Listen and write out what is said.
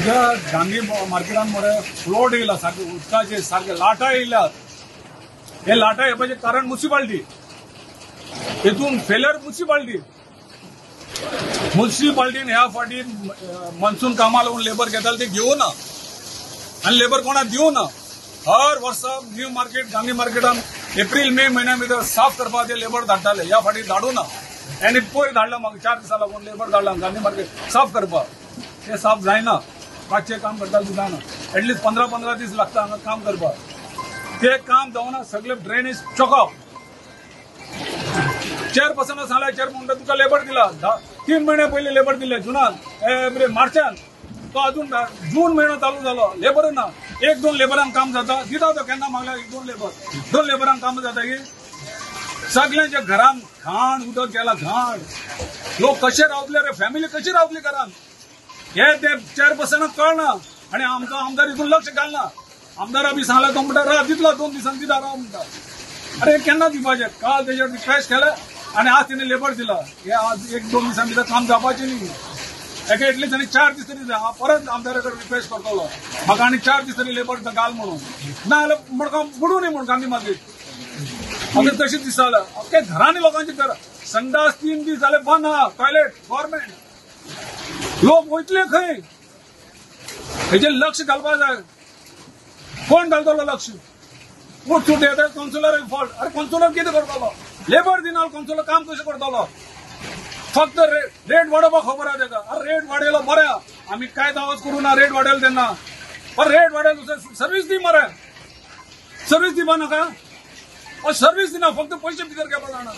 सध्या गांधी मार्केटान मरे फ्लोट येयला, सारके उदकाचे सारके लाटा येयल्यात. हे लाटा येवपाचें कारण मुन्सिपाल्टी, हेतून फेलियर मुन्सिपाल्टी. मुन्सिपाल्टीन ह्या फाटी मनसून कामां लागून लेबर घेताले ते घेवना आनी लेबर कोणाक दिवना. हर वर्सा न्यू मार्केट गांधी मार्केटान एप्रील मे म्हयन्या भितर साफ करपाक ते लेबर धाडटाले, ह्या फाटी धाडूना. आनी पयर धाडला म्हाका 4 दिसां लागून लेबर धाडला गांधी मार्केट साफ करपाक, ते साफ जायना. रातचें काम करताले ते जायना, एटलिस्ट 15-15 दीस लागता हांगा काम करपाक. ते काम जावना, सगळे ड्रेनेज चॉकअप. चेअरपर्सना सांगला, चेअरमन म्हणटा तुका लेबर दिला 3 म्हयने पयलीं लेबर दिले जुनान, मार्चान, तो अजून जून म्हयनो चालू जालो लेबर ना. 1-2 लेबरांक काम जाता दिता तो, केन्ना मागल्या 1-2 लेबर, 2 लेबरांक काम जाता की सगळ्यांच्या घरान घाण उदक गेला घाण. लोक कशे रावतले रे, फॅमिली कशी रावतली घरान, हे ते चेअरपर्सनाक कळना. आनी आमचो आमदार हितून लक्ष घालना. आमदारा बी सांगला तो म्हणटा राव दितलो 2 दिसांनी दिता राव म्हणटा. अरे केन्ना दिवपाचें? काल तेजेर रिक्वेस्ट केलें आनी आज तिणें लेबर दिला. हे आज 1-2 दिसां भितर काम जावपाचें न्ही. एका एटलिस्ट आनी 4 दीस तरी जाय. हांव परत आमदारा कडेन रिक्वेस्ट करतलो म्हाका आनी 4 दीस तरी लेबर घाल म्हणून, ना जाल्यार मडगांव बुडूं न्ही म्हूण गांधी मार्केट. म्हाका तशें दिसतालें. अख्खे घरांनी लोकांचे घर संडास 3 दीस जाले बंद आहा, टॉयलेट गव्हर्मेंट. लोक वयतले खंय? हेजेर लक्ष घालपाक जाय. कोण घालतलो लक्ष? उठ सुट येता कावन्सिलर फॉल्ट. अरे कावन्सिलर कितें करतलो? लेबर दिना कावन्सिलर काम कशें करतलो? फक्त रेट वाडोवपाक खबर आहा तेका. अरे रेट वाडयलो बरें आहा, आमी कांयच आवाज करूं ना रेट वाडयलो तेन्ना, पण रेट वाडयलो दुसरें सर्वीस दी मरे, सर्वीस दिवपा नाका. सर्वीस दिना, फक्त पयशे भितर घेवपा जाणा.